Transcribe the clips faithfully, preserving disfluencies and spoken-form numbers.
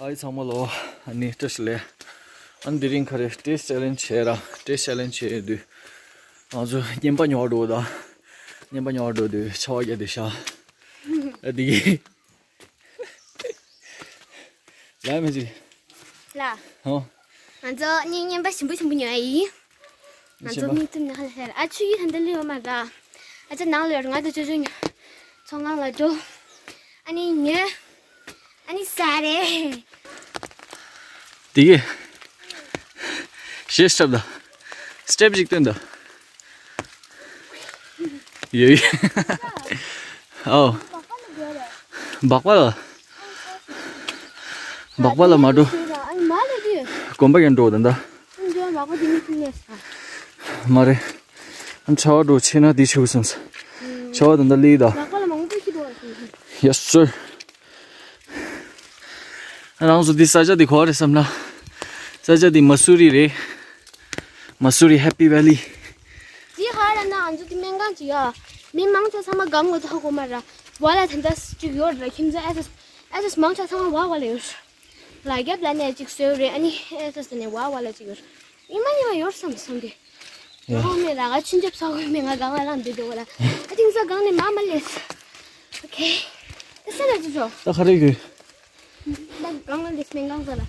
ཨ་ཚང་མ་ལོ། ཨ་ནི་བཀྲ་ཤིས་བདེ་ལེགས། ཨ་ནི་དེ་རིང་ག་རེ་ཊེ་སི་ཊི་ཆེ་ལེན་ཇི་བྱས་ར། ཊེ་སི་ཊི་ཆེ་ལེན་ཇི་བྱས་དུས། ང་ཚོ་རྔན་པ་ཉོ་བར་འགྲོ་དང་། རྔན་པ་ཉོ་བར་འགྲོ་དུས་ཆར་པ་བརྒྱབ་སྟེ་ཤག་ཨ་དེ་གི། ལ་མི་ཅི། ལ། ཧོ། ང་ཚོ་ནི་རྔན་པ་ཞིམ་པོ་ཞིམ་པོ་ཉོ་ཡ་ཡིན། ང་ཚོ་མིག་བཙུམ་ནས་ཧ་ལས་ཧ་ལས། ཨ་ཆུ་ཡི་ཧན་ད་ལི་ཡོད་མ་ར། ཨ་ཅག་ནང་ལ་ཡོད། ང་དང་ཅོ་ཅོ་ཉོ། ཚོང་ཁང་ལ་འགྲོ། ཨ་ནི་ཉོས། ཨ་ནི་ཟ་རེ། དེ་གི། ཞེས་སྟེབ་ད། སྟེབ་ཅིག་སྟོན་ད། ཡོ་ཡོ། ཨོ། སྦག་པ་ལ། སྦག་པ་ལ་མ་འགྲོ། གོམ་པ་གན་འགྲོ་ད་ད། མ་རེད། ཨ་ཆར་པ་འགྲོ་ཆེ་ན་དེ་ཆེ་བ་སོང་ས། ཆར་པ་ད་ད་ལི་ད། Yes sir. རང་ཚོ་འདི་ས་ཆ་འདི་ག་པར་རེད་བསམ་ན། ས་ཆ་འདི་མ་སུ་རི་རེད། མ་སུ་རི་ཧེ་པི་ཝེ་ལི། འདི་ཧ་ར་ན་ང་ཚོ་འདི་སྨན་ཁང་ཅིག་ཡ། མི་མང་ཆེ་ཚང་མ་གང་ངོ་ཐག་གོ་མ་ར། བ་ལ་ད་ད་ཅིག་ཡོད་ར། ཁྱིམ་ཚང་ཨེ་སི་ཨེ་སི་མང་ཆེ་ཚང་མ་བ་བ་ལ་ཡོད། ལ་རྒྱབ་ལ་ནས་ཅིག་སོས་རེད། ཨ་ནི་ཨེ་སི་ཨེ་སི་ནས་བ་བ་ལ་ཅིག་ཡོད། ཉི་མ་ཉི་མ་ཡོད་བསམ་སོང་གི། ཡ། ཁོང་མེད་ལ་ང་ཆུན་ཆབ་ཚོགས་མེད། ང་གང་ལ་ལངས་འདི་འགྲོ་བ་ལ། ཨ་ཅིང་ས་གང་ནས་མ་མ་ལས། ཨོ་ཁེ། ད་ས་ལ་ཅི་ཆོ། ད་ག་རེ་གི། ད་གང་ལ་ལས་སྨན་ཁང་ས་ལ།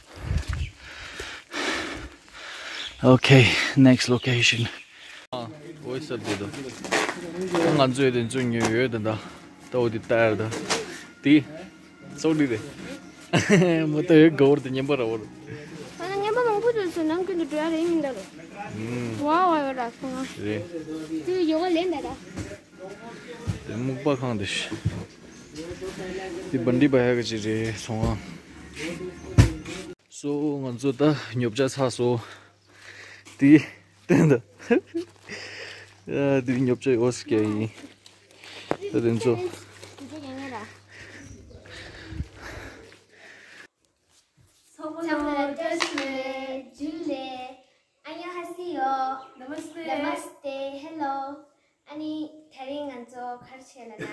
Okay, next location. ཨོ་ས་འདི་དོ། ང་ཚོས་དེ་ཚོ་ཉོས་ཡོད་ད་ད། ད་འོ་དེ་ལྟར་ད། དེ། སོག་ལི་རེད། མོ་ཏོ་ཡོད་གོར་དེ་ཉན་པ་ར་བོར། ད་ནི་ཉན་པ་མང་པོ་དེ་ཚོ་ནམ་རྒྱུན་དུ་འགྲོ་ཡ་རེད་ཡིན་ད་རོ། ཨུམ། ཝ་ཝ་ཡོད་ར་སོང་ང་། རེད། དེ་ཡོ་ག་ལེན་ད་ར། དེ་སྨུག་པ་ཁང་དེ་ཤི། དེ་བན་ཌི་བ་ཧ་ག་ཅི་རེད་སོང་ང་། སོ་ང་ཚོ་ད་ཉོ་ཆ་ཚར་སོང་། དེ་སྟོན་ད། ཨ་དེ་ཉོ་ཆ་ཡོད་སྐྱ་ཡིན། ད་དེ་ཚོ། ཚང་མ་ལ་བཀྲ་ཤིས་བདེ་ལེགས། ཇུ་ལེ། ཨ་ཉོ་ཧ་སི་ཡོ། ནམ་སྟེ། ནམ་སྟེ། ཧེ་ལོ། ཨ་ནི་དེ་རིང་ང་ཚོ་ག་རེ་བྱས་ལབ་ན།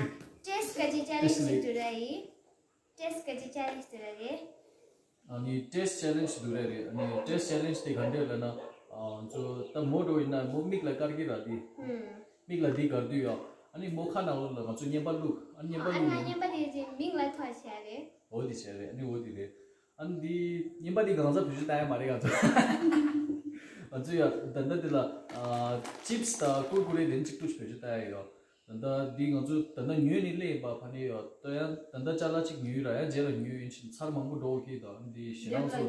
ཊེ་སི་ཊི་ག་ཅི་ཆེ་ལེན་ཇི་བྱེད་ར་ཡིན། ཊེ་སི་ཊི་ག་ཅི་ཆེ་ལེན་ཇི་བྱེད་ར་རེད། ཨ་ནི་ཊེ་སི་ཊི་ཆེ་ལེན་ཇི་བྱེད་ར་རེད། ཨ་ནི་ཊེ་སི་ཊི་ཆེ་ལེན་ཇི་དེ་ག་འདྲས་ལབ་ན། ཨ་ང་ཚོ་ད་མོ་འགྲོ་ཡིན་ན་མོ་མིག་ལ་དཀར་གི་ར་དེ། ཧུམ། མིག་ལ་དེ་དཀར་དུས་ཡོ། ཨ་ནི་མོ་ཁ་ནང་ལོགས་ལ་ང་ཚོ་བརྔན་པ་བླུགས། ཨ་བརྔན་པ་ཨ་བླུགས་ན་ནས། བརྔན་པ་དེ་ཅིག་མིག་ལ་ཐོགས་བྱས་རེད། འོ་དེ་བྱས་རེད། ཨ་ནི་འོ་དེ་རེད། ཨ་ནི་འདི་བརྔན་པ་འདི་གང་ཟག་བེད་སྤྱོད་བཏང་ཡ་མ་རེད་ང་ཚོ། ང་ཚོ་ཡ་ད་ལྟ་འདི་ལ་ཨ་ཅིབ་སི་དང་ཀུར་ཀུ་རེ་དེ་གཅིག་ཏུ་བེད་སྤྱོད་བཏང་ཡ་ཡོད། ད་ལྟ་འདི་ང་ཚོ་ད་ལྟ་ཉོས་ནས་སླེབས་པ་ཕ་ནས་ཡོད། ད་ཡང་ད་ལྟ་ཅ་ལག་གཅིག་ཉོས་ར་ཡང་རྗེས་ལ་ཉོས་ཡིན་ཕྱིན་ཚར་མང་པོ་འགྲོ་གི་འདུག་འདི་ཞེ་སྡང་ཚོ་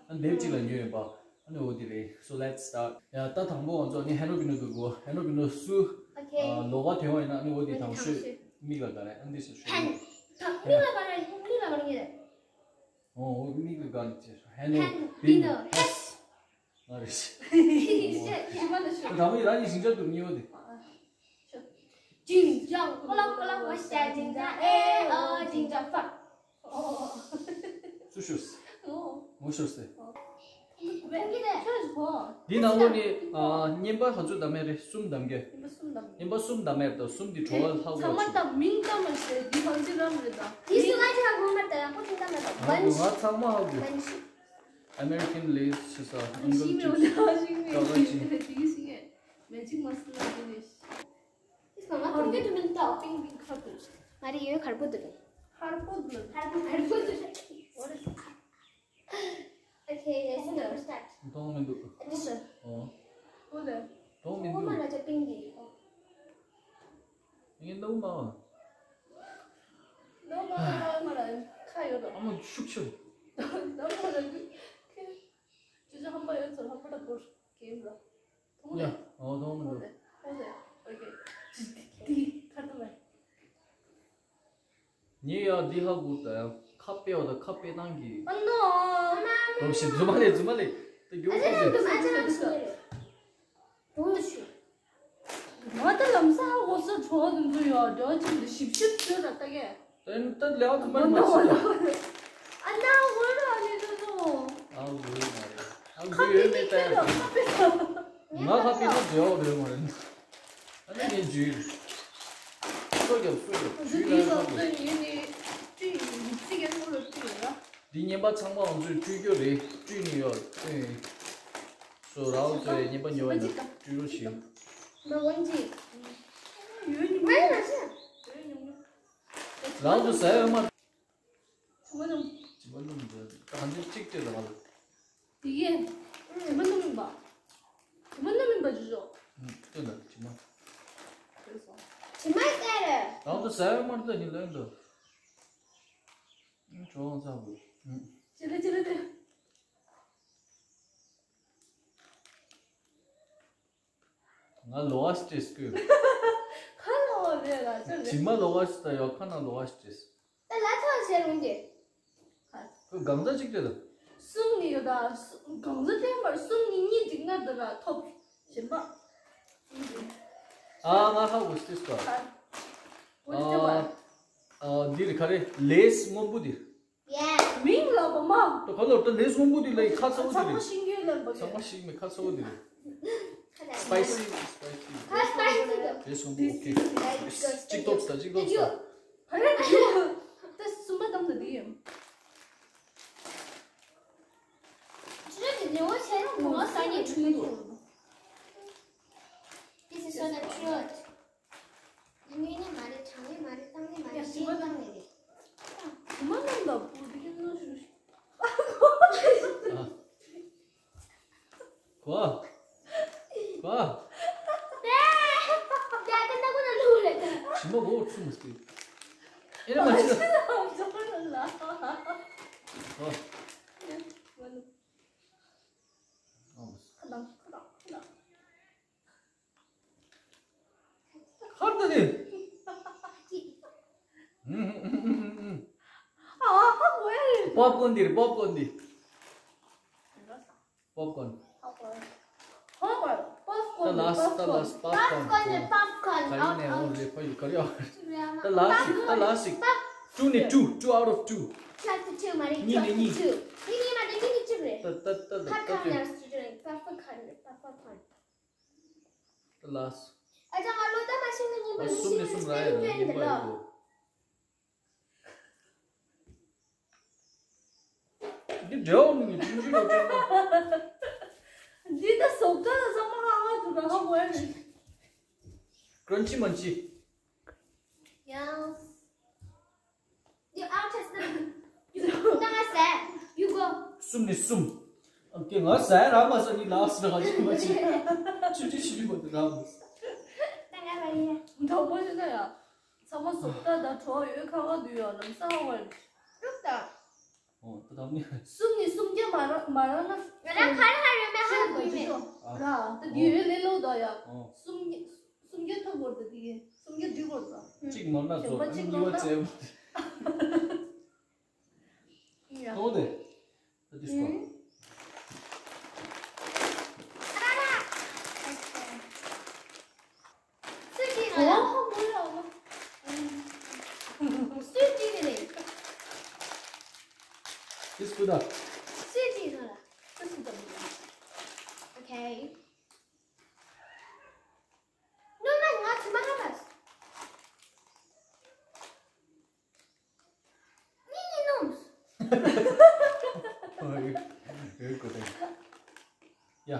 ཨ་འདེབས་གཅིག་ལ་ཉོས་ཡོད་པ། ཨ་ནི་འོ་དེ་རེད། So let's start. ཡ་ད་དང་པོ་ང་ཚོ་ཨ་ནི་ཧན་རོ་པི་ནོ་དུ་གོ། ཧན་རོ་པི་ནོ་སུ་Okay. ཨ་ལོག་པ་དེ་བ་ཡིན་ན་ཨ་ནི་འོ་དེ་དང་ཤོས་མིག་ལ་དགའ་རེད། ཨ་འདི་སུ་ཤོས་ཧན། ད་མིག་ལ་དགའ་རེད། མིག་ལ་དགའ་རེད། ཨོ་ཨོ་མིག་ལ་དགའ་རེད། ཧན་རོ་པི་ནོ། ཧན་པི་ནོ་ཧེ། ང་རེད། ད་མོ་ཡི་རང་གི་ཞིང་ཆ་དུ་མི་ཡོད་དེ། ཅིང་ཅང་ཀོ་ལ་ཀོ་ལ་ཝ་ཤ་ཅིང་ཅང་ཨེ་ཨོ་ཅིང་ཅང་ཧྥ། སུ་ཤོས། ངོ་ཤོས་སེ། འདི་ནང་ལོགས་ནས་ཨ་རྔན་པ་ག་ཚོད་བསྡམས་ཡོད་རེད། གསུམ་བསྡམས་ཀྱི། རྔན་པ་གསུམ་བསྡམས་ཡོད་རེད། ད་གསུམ་འདི་བྲོ་བ་ལྷག་ཚང་མ་ད་མིང་ཙམ་མ་ཤེས། འདི་གང་ཅི་རང་རེད་ད། འདི་སུ་ལ་ཅི་ཧ་གོ་མ་ད་ཡག་པོ་ཅིག་ད་མ་ད། ང་ཚང་མ་ཧ་གོ། American Lays ཞེས་ས་ཨང་ཀལ་ཅིབ་ཀ་ཀ་ཅིག Magic masala finish. ང་ཐུག་གི་དུ་མིན་ཏོ། ང་རེ་ཡོད་ཁར་པོ་དུ་རེད། ཧར་པོ་དུ། ཧར་པོ་ཧར་པོ་དུ་རེད། Okay, let's start. གཏོང་མི་འདུག་ཨ་ཏི་ཤ། ཨོ། ཧོ་ལེ། གཏོང་མི་འདུག་ཨོ་མ་ལ་ཅ་པིང་གི། ངས་འདུག་མ། འདུག་མ་མ་མ་ལ་ཁ་ཡོད་དོ། ཨ་མ་ཤུགས་ཆེ། འདུག་མ་ལ་ཁེ། ཅི་ཅི་ཧམ་པ་ཡོད་ཚོ་ཧམ་པ་ད་བོར་གེམ་ར། ཐོང་ཡ། ཨོ་ཐོང་མི་འདུག་ཐོང་ཡ། ཨོ་ཀེ། ཅི་ཏི་ཏི་ཁ་ཏུ་མ། ཉེ་ཡ་འདི་ཧ་གོ་ད་ཡ། ཁ་པེ་བ་ད་ཁ་པེ་ནང་གི། ཨ་ནོ། རོ་ཞིག་རྫུན་མ་ལས་རྫུན་མ་ལས། ད་རྒྱུ་ཨ་ཅེ་ཁ་ནང་དུ་ཨ་ཅེ་ནང་དུ་ཡོད་རེད། དུང་དུ་ཆུ། ང་ད་ལམ་སང་ཧ་གོ་ས་གྲོགས་དུ་འཛུལ་ཡོད་འདྲ་ཅིག་འདི་ཞིབ་ཞིབ་བཟོས་ལ་ལྟ་གས། ད་ད་ལས་ཨ་ཙི་མ་མ་ཆུ་ད། ཨ་ན་འོ་ར་ཨ་ནི་དུ་དུ། ཨ་འོ་ཡོད་མ་རེད། ཨ་ཁ་འོ་ཡོད་པི་མེད་ད་ཡ། ཁ་པེ་ཁ་པེ་ཁ། ང་ཁ་པེ་ན་འབྲེལ་བ་རེད་མ་རེད། ཨ་ནི་ངས་འཇུས། སོ་རྒྱབ་སོ་རྒྱབ་འཇུས་ན་ཁ་པེ། ཡིན་ནི་ཏི་ཡིན་ཚིག་གི་ཐོག་ལ་ཏི་ཡིན་ལ། འདི་བརྙན་པར་ཚང་མ་ང་ཚོས་སྤྲོད་རྒྱུ་རེད། སྤྲོད་ནི་ཡོད། ཨེ། སོ་རང་ཚོས་བརྙན་པར་ཉོ་བ་ན་སྤྲོད་རོགས་ཞེས། རང་ཚོ་ཟ་ཡོད་མ། ཇི་མ་ནུམ་འདི་གང་ཅི་གཅིག་སྤྲད་ལ་བ་ལ། དེ་གས། ཇི་མ་ནུམ་པ། ཇི་མ་ནུམ་པ་ཇི་ཇོ། སྟོན་ལ་ཇི་མ། ཇི་མ་སྟེར། རང་ཚོ་ཟ་ཡོད་མ་འདི་ནི་ལོན་དུ། ཁྱོད་རང་ཚ་བོ། ཅི་ལེ་ཅི་ལེ་ཏེ། ང་ལོ་ཨ་སི་ཏྲིས་ཀུ། ཁ་ལོ་རེ་ལ་ཅི་རེ། ཇི་མ་ལོ་ཨ་སི་ཏྲིས་ཡོད་ཁ་ན་ལོ་ཨ་སི་ཏྲིས། ད་ལ་ཐོ་ཟེར་རུང་གི། ཁོས་གང་ཟག་གཅིག་སྤྲད་དང་། གསུམ་ནི་ཡོད་ད། གང་ཟག་བསྟན་པར་གསུམ་ནི་གཉིས་འགྲིག་ན་འདི་ལ་ཐོབ། གཞན་པ། ཨ་ང་ཧ་གོ་སྟེ་སོ། ཨ་ཨ་འདི་རེད་ག་རེ་ལེས་སྔོན་པོ་འདི། མིང་ལ་བ་མ། ད་ག་ལོར་ད་ལེས་སྔོན་པོ་འདི་ལ་ཁ་ཚ་བོ་འདི་རེད། ཚང་མ་ཤིང་གི་ལན་པ་ཚང་མ་ཤིང་མི་ཁ་ཚ་བོ་འདི་རེད། སི་པའི་སི། སི་པའི་སི། ཁ་སི་པའི་སི་དང་། ལེས་སྔོན་པོ། ཨོ་ཁེ། གཅིག་ཐོབ་ས་གཅིག་ཐོབ་ས། ག་རེ་འདི་ཡོད། ད་གསུམ་པ་དང་ད་འདི་ཡོད། ཁྱོད་ཀྱི་ལེའུ་ཆེན་མོ་ས་ནི་འཁྲུལ་འདུག This is not the truth. དངོས་གནས་མ་རེད། དྲང་གནས་མ་རེད། གཏམ་གནས་མ་རེད། ཡ་ཞེས་གཏམ་གནས་རེད། ཞི་མ་ལམ་པ་པོ་དེ་ག་ནོ་ཞུ་ཞུ། གོ། གོ། ཞི་མ་གོ་ཚུ་མ་སྟེ། ཨེ་ར་མ་ཆི་ལ། གོ། ཁར་ད་དེ། པོབ་ཀོན་འདི་རེད། པོབ་ཀོན་འདི། པོབ་ཀོན། ད་ལ་སི་ད་ལ་སི་པོབ་ཀོན། པོབ་ཀོན་ནས་པོབ་ཀོན། ག་རེ་ནས་འོང་རེད། ཕ་ཡུལ་ག་རེ་ཡོད། ད་ལ་སི་ད་ལ་སི། Two ནས་two, two out of two. Twelve to two མ་རེད། གཉིས་ནས་གཉིས། གཉིས་གཉིས་མ་རེད། གཉིས་གཉིས་གཅིག་རེད། ད་ད་ད་ད་ད་ད། པོབ་ཀོན་ནས་པོབ་ཀོན། པོབ་ཀོན། ད་ལ་སི། ཨ་ཅག་ང་ལོ་ད་མ་ཤེས་ན་ཉིན་པ་ཨ་མི་གསུམ་ཤེས་ནས་ན་གསུམ་ར་ཡ་སྤེལ་ལ་རྒྱུ་ཉིན་པ་ཡིན་ད་ཡོད། འདི་འདྲ་བོ་མི་ཆུང་ཆུང་ལ་སྤྲད་ན། འདི་ད་བཟོ་ལྟ་ལ་ཚང་མ་ཧ་ཧ་འདུག་ར་ཧ་གོ་ཡ་རེད། ཀྲན་ཆི་མན་ཆི། ཡང་། You out of the. You ང་ཟ། You go. གསུམ་ནས་གསུམ། ཨ་ཀེ་ང་ཟ་ར་མ་ཟ་ནི་ལ་སི་ར་ཅི་མ་ཅི། ཆུ་ཆུ་ཆུ་ཆུ་མ་དུ་ར་མ་ཟ། ད་ང་ལ་ཡ། མདོག་པོ་ཞིག་ན་ཡ། ཚང་མ་བཟོ་ལྟ་དང་བྲོ་ཡོད་ཁ་བ་འདུས་ཡོད་ལམ་སང་བར། ལུག་ད། ཨོ་ད་དམ་ནི། གསུམ་ནས་སུམ་བརྒྱ་མ་ར་མ་ར་ན། ང་རང་ག་རེ་ཧ་རེ་མེ་ཧ་ལ་གུས་མེ། ར་ད་དེ་ཡོད་ལེ་ལོ་ད་ཡ། ཨོ། སུམ་བརྒྱ་སུམ་བརྒྱ་ཐོབ་བོར་ད་དེ་སུམ་བརྒྱ་འགྲིག་བོར་ད། གཅིག་ནོར་ན་རྫོགས། གཞན་པ་གཉིས་པ་བཙལ་བ། ཡ། ཏོ་དེ། ད་དེ་སྐོར། སུ་གཅིག་རེད། སུ་གཅིག་རེད། This good up. སུ་གཅིག་རེད། ཨོ་ཁེ། ནོ་ནོ་ང་ཚོ་མ་ཧ་མ། གཉིས་གཉིས་ནོམས། ཨོ་ཡ། ཡ།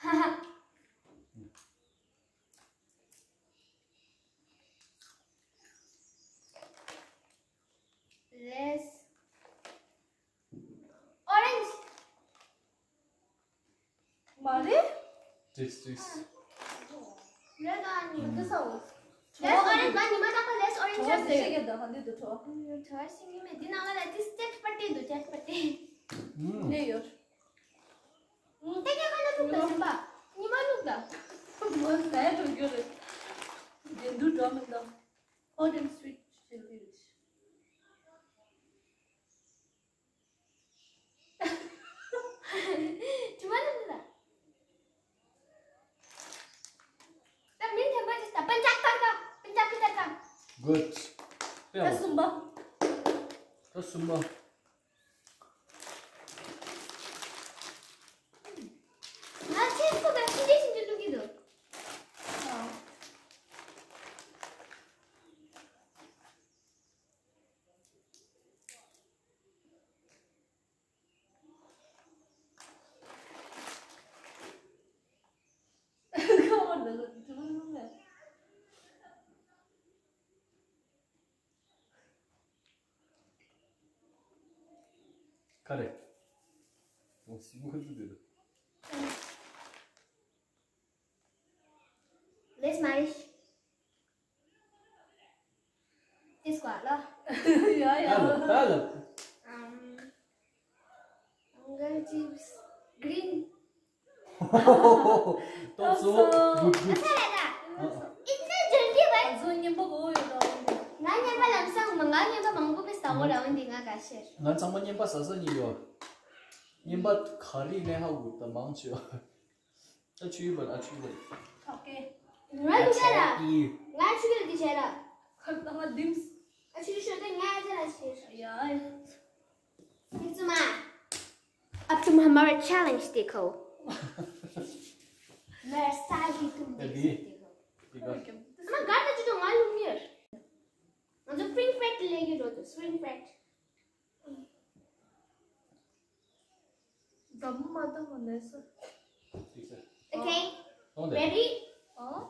ཧ་ཧ། Let's orange. མ་རེད། ཏིག་ཏིག་རེད་ད་ནི། འདི་ས་འོ། Let's orange. ང་ཉི་མ་ད་ཁ་let's orange. བྲོ་བ་ཟེར་གི་ད་ག་འདི་འདུག་བྲོ་བ། བྲོ་བ་ཤེས་ཀྱི་མེད། འདི་ནང་ལ་ཏིག་ཅེཊ་པ་ཏི་འདུག་ཅེཊ་པ་ཏི། ནས་ཡོད། ད་ཁྱེད་ཁ་ན་ཐུག་ད་ཟིན་པ། ཉི་མ་ལུག་ད། མོ་ཟས་འགྲོ་རྒྱུ་རེད། དེ་འདུག་འགྲོ་མི་འདུག Hot and sweet chili rich. ད་མིང་ཐེམ་པ་ཅིག་ད། པན་ཅབ་ཏར་ཀ། པན་ཅབ་ཀི་ཏར་ཀ། Good. ད་གསུམ་པ། ད་གསུམ་པ། ང་ཚེ་སྐོར་ལ་ཤིན་ཏུ་ཤིན་ཏུ་བླུག་གི་འདུག་ག་རེ། ཨོ་སི་མོ་ཁ་ཚུགས་དེ་དུ། ལེས་མ་རེད། This one, no? Yeah, yeah. Hello, hello. Um, Uncle Chips, green. Top so. Good, good. ཨ་ས་ར་ད། ཨ་ཨ། ཨིན་ནི་ཇལ་ཌི་བའི། ང་ཚོ་རྔན་པ་གོ་ཡོད་ད་འོན་ཏེ། ང་རྔན་པ་ལམ་སང་མ་ང་རྔན་པ་མང་པོ་པས་ཟ་འོ་ར་འོན་ཏེ་ང་ག་ཤེར། ང་ཚང་མ་རྔན་པ་ཟ་ས་ཉིད་ཡོད། རྔན་པ་ག་རེ་ནས་ཧ་གོ་ད་མང་ཆེ་བ། ཨ་ཆུ་ཡོད་པ་ཨ་ཆུ་ཡོད་པ། ཆོག་གེ། ང་ལུག་ཤ་ར། ང་ཆུ་གི་ལུག་ཤ་ར། ཁ་ཏ་ང་དིམས། ཨ་ཆུ་གི་ཤོད་དེ་ང་ཚ་ར་ཤེར། ཡ། ཡིག་ཚུ་མ། ཨ་ཆུ་མ་མ་ར་ཆེ་ལེན་ཇི་དེ་ཁོ། མེར་སི་ལི་ཏུམ་དེ་ཁོ། དེ་ག། མ་གར་ད་ཆུ་ང་ལུག་མིར། ང་ཚོ་སྤྲིང་ཕེད་ལེན་གི་འགྲོ་དུ་སྤྲིང་ཕེད། འདམ་མ་འདམ་མ་ནས་སུ། ཐིག་སེ། Okay. Don't there. Ready? ཨོ།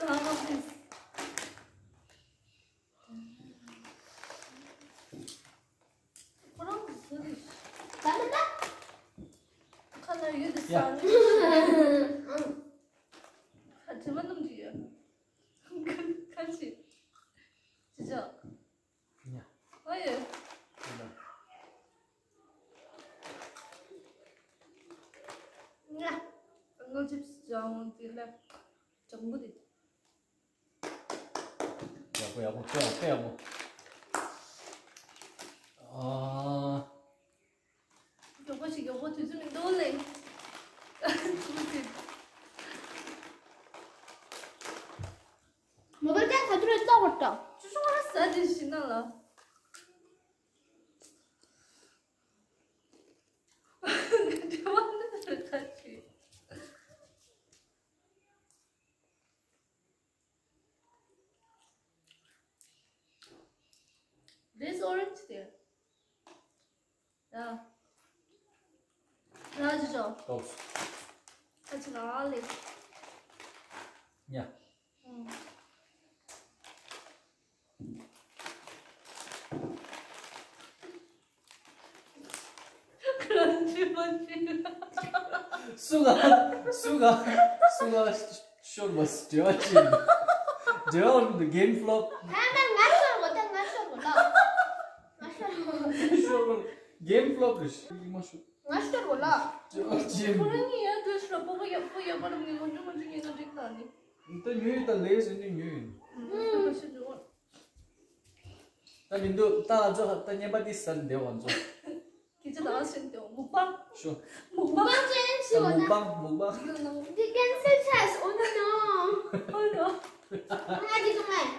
Some of this. ཁོ་རང་གི་སུ་རེད། ད་ནི་ད། ཁ་ན་ཡོད་དུ་ཡ། ས་ནི། ཁ་ཆེ་མ་ནམ་གྱི་ཡོད། ཁ་ཆེ། ཅི་ཅག་ཉ། ཨ་ཡོད། ཉ། ང་ཅིབ་སི་ཅང་དེ་ལ་ཅང་གོ་དེ། ཡག་པོ་ཡག་པོ་དཔེ་ཡག་པོ་དཔེ་ཡག་པོ། ཨ། མགྱོགས་པོ་ཞིག་མགྱོགས་པོ་དུས་ཚོད་མི་འདུག་ལེ། མོ་བལ་ཀ་ཁ་ཐུར་ཙོག་བར་ཏོ། ཅུ་ཅུ་བ་ཟ་དེ་ཞིག་ན་ལ། དྲི་བ་འདི་ལ་ཁ་ཆུ། This orange there. Yeah. Raj jo. Tops. That's lovely. Yeah. Mm. སུ་ག་སུ་ག་སུ་ག་ཤོར་བ་འབྲེལ་བ་ཅི་ཡིན། འབྲེལ་བ་འོན་ཏེ་གེམ་ཕློབ། ད་ང་ང་ཤོར་གོ་ད་ང་ཤོར་གོ་ལ། ང་ཤོར་གོ། ཤོར་གོ། གེམ་ཕློབ་རེད། ཡིན་མ་ཤོར། ང་ཤོར་གོ་ལ། འབྲེལ་བ་ཅི་ཡིན། ཁོ་རང་ཉིད་ཡང་དུ་ཤོར་པོ་པོ་ཡག་པོ་ཡག་པོ་རང་ཉིད་ང་ཅུང་མ་ཅུང་ཉིད་ང་འགྲིག་ད་ནི། ད་ཉོས་ཡིན་ད་ལས་ཟིན་ནི་ཉོས་ཡིན། ཨུམ། ད་མི་འདུག་ད་ང་ཚོ་ད་བརྙན་པ་འདི་ཟར་འདེབས་ང་ཚོ། ཁྱེད་ཚོ་ད་ཟིན་ཏེ་མུག་པང་། ཤོ། མུག་པང་ཅན་ཞིག་ད་ཡོད་ན། མུག་པང་མུག་པང་། འདི་ཀན་སེལ་ཆགས། Oh no. Oh no. ང་འདི་ཀོ་མེད།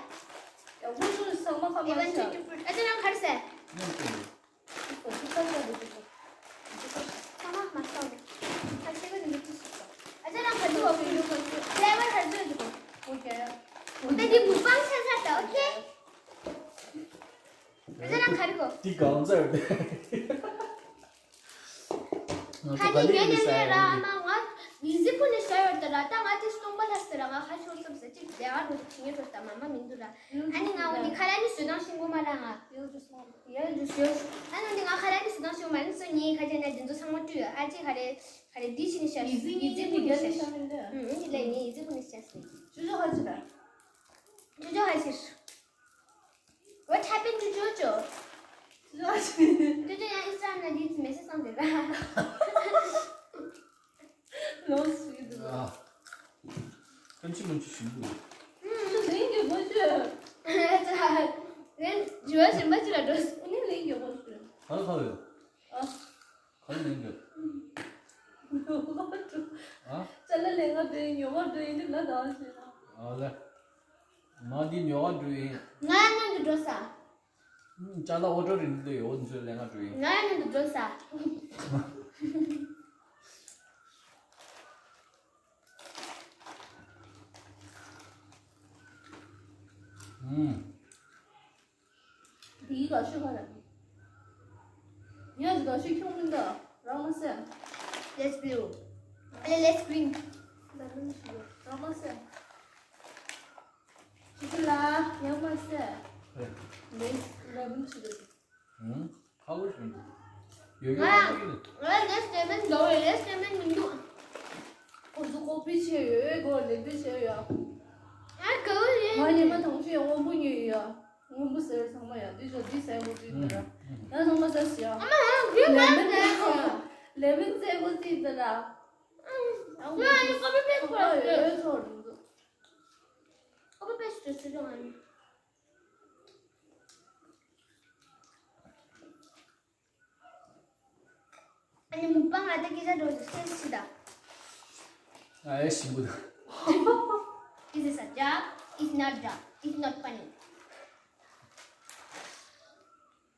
ཡ་ཝུ་ཚོ་ས་མ་ཁ་མ་ཆགས། ཨ་ཅག་རང་ག་རེ་ཟེར། ཉམས་ཏེ། ཁོ་ཚོ་ས་ཆ་འདི་ཚོ། ས་མ་མ་ཆགས། ཁ་ཤས་ཀ་འདི་ཚོ་ཤིག་ཨ་ཅག་རང་ག་ཚོད་བ་ཁོ་ཡོད་ཁོ་ཚོ་ལེ་བར་ག་ཚོད་འདི་ཁོ། ཨོ་ཀེ། ད་འདི་མུག་པང་ཆགས་ས་ད། ཨོ་ཀེ། ཨ་ཅག་རང་ག་རེ་གོ། འདི་གང་ཚར་རེད། ང་ཚོ་ག་ལེ་ཡིན་ས་ཡ་ཡོང་གི། ང་ཡི་ཟི་ཕུ་ནས་བྱ་ཡོད་ད་ར། ད་ང་དེ་སྟོང་པ་ལ་ཟེར་ར། ང་ཁ་ཤོར་སོང་ཟེར་ཅིག་ལས་ཨ་རོ་ཁྱི་ཉོ་རོ་ད་མ་མ་མི་འདུག་ར། ཨ་ནི་ང་འོ་ནི་ཁ་ར་ནི་བཟོས་དང་ཤིང་གོ་མ་ར་ང་། ཡོད་རེད་སོང་། ཡོད་རེད་ཡོད། ཨ་ནི་འོ་ནི་ང་ཁ་ར་ནི་བཟོས་དང་ཤིང་གོ་མ་ར་ནི་སོ་ཉིད་ཁ་ཆེ་ན་དེ་ཚོ་ཚང་མ་བཀྲུས་ཡོད། ཨ་ཅེ་ག་རེ་ག་རེ་འདི་ཕྱི་ནས་བྱ་ཡི་ཟི་ཡི་ཟི་ཕུ་ནས་བྱ། ཨུ་ཨུ་ལས་ངས་ཡི་ཟི་ཕུ་ནས་བྱ་ཟེར། ཅོ་ཅོ་ཧ་ཅི་ར། ཅོ་ཅོ་ཧ་ཅི་ར། What happened to Jojo? ཅོ་ཅོ་ཡང་ཨིན་སི་ཊ་གྷ་རམ་ན་འདི་མེ་སེ་ཇི་བཏང་འདུག་ར། ལོས་ཞིག་འདུག་ཨ། ཀུན་གྱིས་མུན་གྱི་ཞིང་དུ། ཅོ་ལིང་གི་མུ་ཅོ། ཨ་ཅག་ལན་ཇུ་བ་ཞིམ་པ་ཅི་ལ་འགྲོ། ཨ་ནི་ལིང་གི་མུ་ཅོ། ཧ་ཧ་ཡོད། ཨ། ག་རེ་ལེན་དགོས། ཉོ་བ་འགྲོ། ཨ། ཅ་ལག་ལེན་ག་འགྲོ་ཡིན། ཉོ་བ་འགྲོ་ཡིན་འདི་ལ་དང་ཞེ་ན། ཨ་ལེ། ང་འདི་ཉོ་བ་འགྲོ་ཡིན། ང་ཡང་མཉམ་དུ་འགྲོ་ས། ཨུམ། ཅ་ལག་ཨོ་ཊོ་རིན་འདི་ཡོད་འདི་ཚོ་ལེན་ག་འགྲོ་ཡིན། ང་ཡང་མཉམ་དུ་འགྲོ་ས། ཨུམ། འདིའི་དགའ་ཤོས་ག་རེ། ཡ་འདི་དགའ་ཤོས་ཁྱོད་མིན་ད། རང་མ་ཟེར། Let's blue. ཨ་ལེ་let's green. ད་ནམ་ཞིག་རང་མ་ཟེར། ཅི་ཅི་ལ་ཡང་མ་ཟེར། ལབ་ཡིན་ཆི་རེད། ཧུམ། ཁ་ལོ་ཞིག་འདུག་ཡོད་ཡོད་ཁ་ལོ་ཡིན། ང་ལས་སྟེ་མིན་འདུག་ལས་སྟེ་མིན་མི་འདུག་ཁོ་ཚོ་ཀོ་པི་བྱས་ཡོད་གོ་ལས་འདི་བྱས་ཡོད། ཨ་གོ་ཡིན། ང་ཉི་མ་ཐང་ཆུ་ཡང་སྔོན་པོ་ཉོས་ཡོད། སྔོན་པོ་ཟེར་ཚང་མ་ཡང་འདི་ཚོ་འདི་ཟེར་གོ་འདི་འདི་ར། ཡང་ཚང་མ་ཟེར་ཟེར་ཡང་། ཨ་མ་ང་གོ་ལས་མིན་ཟེར་ཡང་། ལས་མིན་ཟེར་གོ་འདི་འདི་ར། ང་ཨ་ནི་ཀོ་པི་པེ་སི་ཊི་ཡོད་ཚོ་འདུག་ཀོ་པི་པེ་སི་ཊི་བྱས་ཡོད། ཨ་ནི་མུག་པང་ལ་ད་སྐད་ཆ་འགྲོ་ཟེར་སེམས་སི་ད། ཨ་ཡེ་ཞིམ་པོ་འདུག Is this a joke? It's not joke. It's not funny.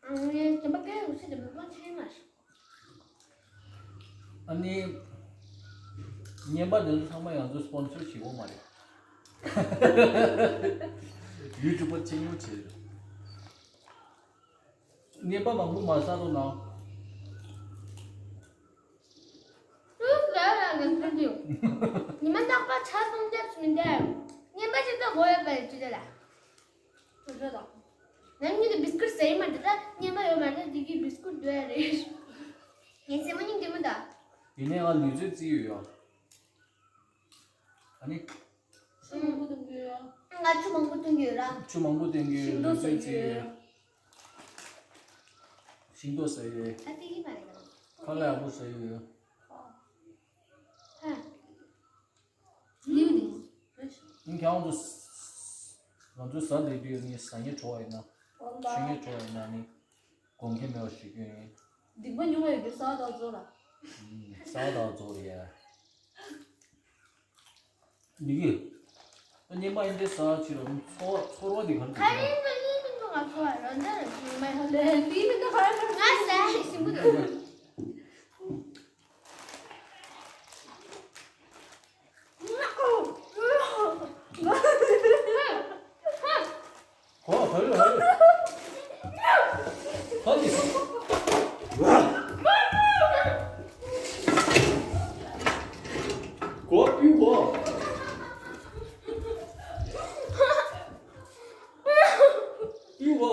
ཨ་ནི་དེ་མ་སྐད་ཡོད་སེ་དེ་མུག་པང་ཆེན་མ་ཞིག་ཨ་ནི། བརྙན་པ་འདི་ཚོ་ཚང་མ་ང་ཚོ་སི་པོན་སར་བྱེད་དགོས་མ་རེད། ཡུ་ཊུབ་པ་ཆེན་མོ་བྱེད་རེད། བརྙན་པ་མང་པོ་མ་བཟོ་རོགས་གནང་། ཉི་མ་རྟག་པར་ཆ་སུམ་བརྒྱབ་ཟིན་ཏེ། བརྙན་པ་ཅིག་ཏུ་དགོས་ཡོད་པ་རེད་ཅི་ལ། ང་གཉིས་ཀྱི་བི་སི་ཀུར་ཟ་ཡི་མ་རེད་ད། བརྙན་པ་ཡོད་མ་རེད། འདི་གི་བི་སི་ཀུར་འདོད་ཡ་རེད། ངའི་སེམས་མ་སྙིང་རྗེ་མོ་ད། ཡིན་ནའི་ང་ལུས་རྩལ་རྩེ་ཡོད་ཡ། ཨ་ནི། ཆུ་མང་པོ་འཐུང་གི་ཡོད་ཡ། ང་ཆུ་མང་པོ་འཐུང་གི་ཡོད་ར། ཆུ་མང་པོ་འཐུང་གི་ཡོད། ཤིང་ཏོག་ཟ་གི་ལུས་རྩལ་རྩེ་ཡོད་ཡ། ཤིང་ཏོག་ཟ་ཡི་ཡོད། ཨ་དེ་གི་མ་རེད་ད། ཁ་ལག་ཡག་པོ་ཟ་ཡི་ཡོད་ཡ། ཧ། ཨིན་ཁྱང་དུ། ང་ཚོ་ཟ་འདོད་དུས་ནི་ཟ་ཉེ་གྲོགས་ཡིན་ན། ཆུ་ཉེ་གྲོགས་ཡིན་ན་ནི། དགོངས་འགལ་མེད་པ་ཞུ་རྒྱུ་ཡིན། སྡིག་པ་ཉུང་བ་ཡོད་རྒྱུ་ཟ་དང་རྫོགས་ལ། ཟ་དང་རྫོགས་ལ་ཡ། ནི་གི། ཨ་ཉེ་མ་ཡིན་ཏེ་ཟ་ཕྱིར་རོ་ཚོར་ཚོར་བ་འདི་གང་དུ་ཁ་ཡིན་པ་ཡིན་མི་འདུག་ང་ཚོ་བ་རོ་འདི་ཉེ་མ་ཡིན་ལེ་འདི་མི་འདུག་ང་ཟ་ཞིམ་པོ་འདུག་གོ་བ་ག་རེ་ག་རེ། ཧ་ལི། གོ་བ་པིའུ་གོ། པིའུ་གོ།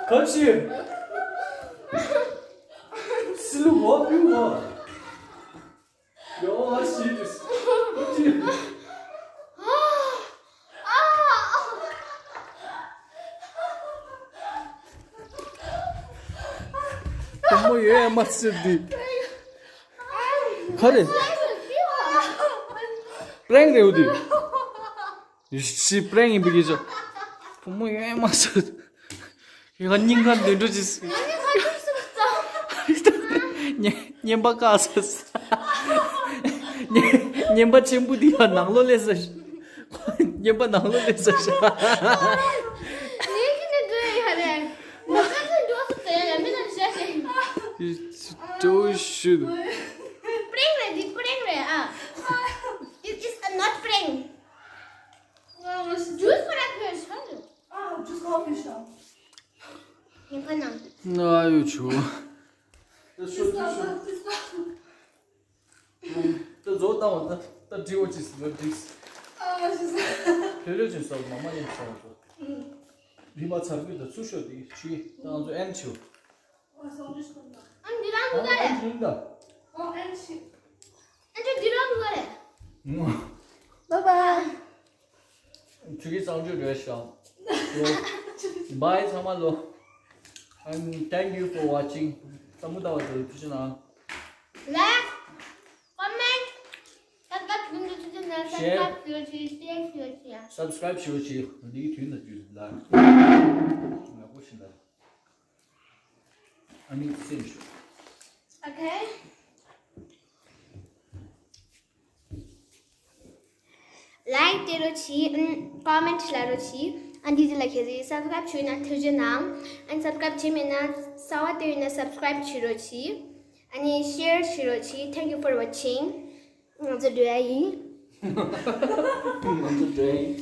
ག་ཅི། སི་ལུ་གོ་པིའུ་གོ། ཡོ་ཨ་ཤི་ཏིས། བུ་མོ་ཡོད་མ་ཟེར་དུས། ག་རེ། པྲེང་རེད་འདི། ཡུ་ཤི་པྲེང་ཡིན་པའི་སྐད་ཆ། བུ་མོ་ཡོད་མ་ཟེར། ཡང་སྙིང་ཁ་འདོན་འགྲོ་ཅིག་ཉེན་པ་བཀག་ས། ཉེན་པ་ཆེན་པོ་འདི་ཡང་ནང་ལོགས་སླེབས་ས། ཉེན་པ་ནང་ལོགས་སླེབས་ས། ཅོ་ཤུ། Prank རེད་འདི་prank རེད་ཨ། It is a not prank. Juice ཁོ་ར་ཁོས་ཤོར། ཨ་ཇུས་ཁོ་ཕི་ཤོར། ཉེན་ཁ་ནང་། ན་ཡོད་ཆུ། ད་ཤོད་ད་ཤོད། ད་རྫོགས་བཏང་བ་ད་ད་འགྲིག་འོ་ཅིག་ཟིན་ན་འགྲིག་ཨ་ཞེས། ལྷོད་ལྷོད་ཅིག་ཟ་མ་མ་ཡིན་ཟ་བ་ཚོ། རི་མ་ཚར་གུས་ད་ཚུར་ཤོད་དེ་ཆུ་ཡི་ད་ང་ཚོ་ཨེན་ཆུ། ཨ་འདི་རང་གི་ད་རེད། ཨ་འདི་རང་གི་ད། ཨ་ཨེན་ཆུ། ཨ་འདི་འདི་རང་གི་ད་རེད། Bye bye. ཆུ་གི་གཙང་ཆུ་རེད་ཤག Bye ཚང་མ་ལོ། And thank you for watching. ཚང་མ་ལྟ་བ་དེ་ཐུགས་རྗེ་གནང་། Like, comment, subscribe ཞུ་ཆེ། Share. Subscribe ཞུ་ཆེ། Subscribe ཞུ་ཆེ། འདིའི་དུས་ན་དུས་ལ། ང་པོ་ཤི་ལ། ཨ་ནི་སེམས་ཤུགས། Okay. Like དེ་རོ་ཆི། ཨམ། comment ལ་རོ་ཆི། ཨ་འདི་ལ་ཁྱེད་ཀྱིས་subscribe བྱས་ན་ཐུགས་རྗེ་གནང་། ཨ་subscribe བྱས་མེད་ན་གསར་པ་དེ་ཡིན་ན་subscribe བྱེད་རོ་ཆི། ཨ་ནི་share བྱེད་རོ་ཆི། Thank you for watching. ང་ཚོ་འགྲོ་ཡ་ཡིན། ང་ཚོ་འགྲོ་ཡ་ཡིན།